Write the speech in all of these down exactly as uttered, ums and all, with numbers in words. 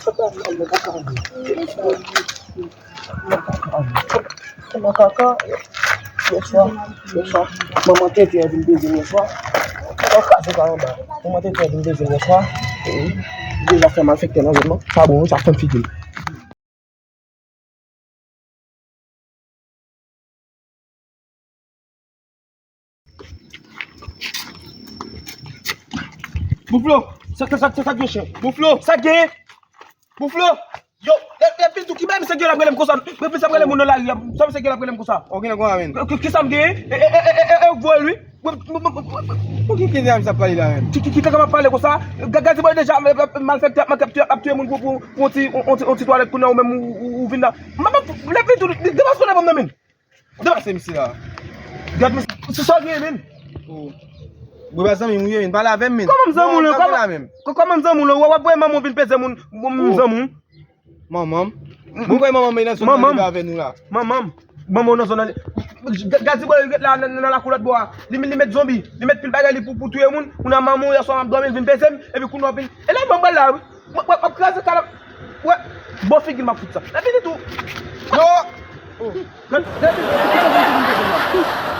Kaka, kaka. Kaka, kaka. Yèswa, yèswa, manman tete a vin peze m yèswa. Mwen kraze pa anba. Manman tete a vin peze m yèswa. Deja fè malfektè nan zòn nan. Pa bon, sa fè m figi m. Bouflo, sa, sa, sa, sa, sa gen chen? Bouflo, sa gen? Bouflo, yo, e, e, Pintou, ki bay misye gen la prele m konsa? Misye prele moun nan lari a, sa misye gen la prele m konsa? Ok, nan konsa, men. Ki, ki sa m gen? E, e, e, e, e, e, vòl, wi. Mwen, mwen, mwen, mwen, mwen, mwen, ki, ki de sa m ap pale la menm? Ki, ki, ki kaka m ap pale konsa? Ga-, gade, mwen deja, e, e, malfektè ap, ap, ap tiye moun pou, pou, pou yon ti, yon, yon ti, yon ti twalèt kounye a, ou menm ou, ou, ou vin la. Mwen, mwen, lè vin tou, de, de, depaske w nan men m. Depaske misye la. Gade misye, se sa w gen, men. Oh. Bwe pa zanmi m, wi, men. Pale avè m, men. Kòman m zanmi w, la, kòman, kòman m zanmi w, la? W ap wè manman w vin peze moun, m zanmi w. Manman m. Mwen kwè manman m nan zòn nan li avè nou la. Manman m. Manman w nan zòn nan li. Ga-, gade bò li ret la nan, nan lakou lòt bò a. Li, li met zonbi. Li met pil bagay li pou, pou touye moun. Kounye a manman w yèswa m ap dòmi, l vin peze m. Epi kounye a w vin. E la manman l la, wi. W ap, w ap, w ap kraze kal. Wè. Bò figi l m ap fout sa. L ap vini tou. Yo! Gade, gade, gade, gade, gade, gade.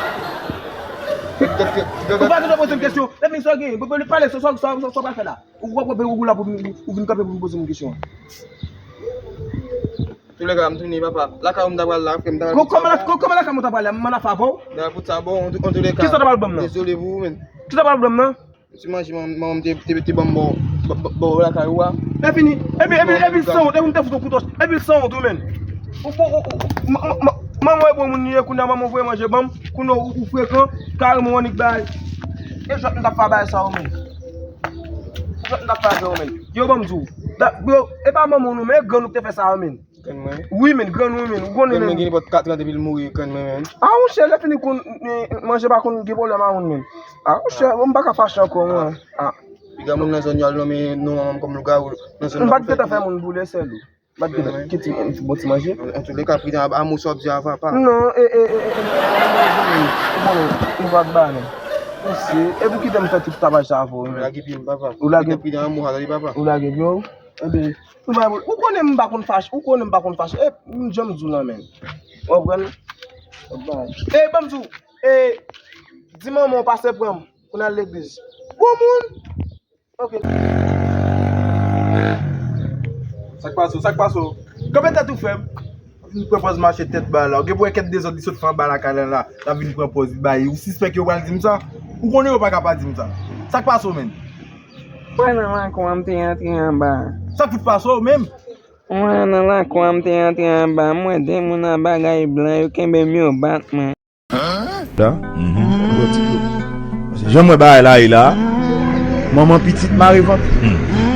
Ou pa bezwen poze m kesyon. Lè fini sa w gen. Pale sa, sa, sa, sa w pral fè la. Ou, ou, ou, ou la pou vin, ou vin kanpe pou vin poze m kesyon. Toulèka, m tounen, papa. Lakay ou m ta pral la, frè m, ta pral. Kòman la, kòman lakay mwen ta pral la? M ann afè avè w. Da pou sa, bon, an tou, an toulèka. Kisa w ta pral ban m nan? Dezole pou ou, men. Kisa w ta pral ban m nan? Ti manje, manman, manman m te, te, te ban m bò, bò, bò, bò lakay ou a. E fini. Epi, epi, epi l sanwont, epi m te fout yon kout wòch. Epi l sanwont, wi, men. Ou, ou, ou, ou, ma-, ma-, ma-, manman w e bon moun li ye, kounye a manman w voye manje ban m, kounye a ou, ou frekan, kareman w annik bay. E jwèt m t ap fè a bagay sa yo, men. Jwèt m t ap fè avè w, men. Yo, ban m di w. Da, bro, e pa manman w non, men e grann ou ki te fè sa yo, men. Grann mwen? Wi, men, grann ou, men. Ou konnen, men. Grann mwen gen nenpòt katran depi l mouri, grann mwen, men. A, monchè, lè fini konn, eh, manje pa konn gen pwoblèm a moun, men. A, monchè, m pa ka fache ankò, mwen. A. Piga moun nan zòn yo al nonmen non manman m kòm lougawou nan zòn nan. M pa t gentan fè moun boule sèl ou. M pa t gentan kite yon bon ti manje. An, antoulèka, pridan a, a mo sa w ap di a, papa. Non, e, e, e, e, e, ou konnen, nou pa t ba, non. Mesye, e pou kite m fè tout tapaj sa avè w, men. Ou lage pye m, papa. Ou lage. Pridan a mo sa, tande, papa. Ou lage pye w. Ebyen, ou pa, ou konnen m pa konn fache, ou konnen m pa konn fache. E, m janm di w lan, men. Ou konprann? E, ban m di w, e, di manman w pase pran m pou n al legliz. Gwo moun! Ok. Sa k pase w? Sa k pase w? Kanpe tèt ou, frè m. Vin pran pòz mache tèt ba la. Ou gen pou wè kèk dezòd li sot fè anba lakay la la. L ap vin pran pòz li bay. Ou sispèk yo pral di m sa? Ou konnen yo pa ka pa di m sa. Sa k pase w, menn? Mwen nan lakou an, m te antre anba. Sa k fout pase w menm? Mwen nan lakou an, m te antre anba. M wè de moun a bagay blan, yo kenbe m, yo bat mwen. La? Mhm. Bwè ti dlo. Paske jan m wè bagay la ye la, manman pitit mare vant. Hmm.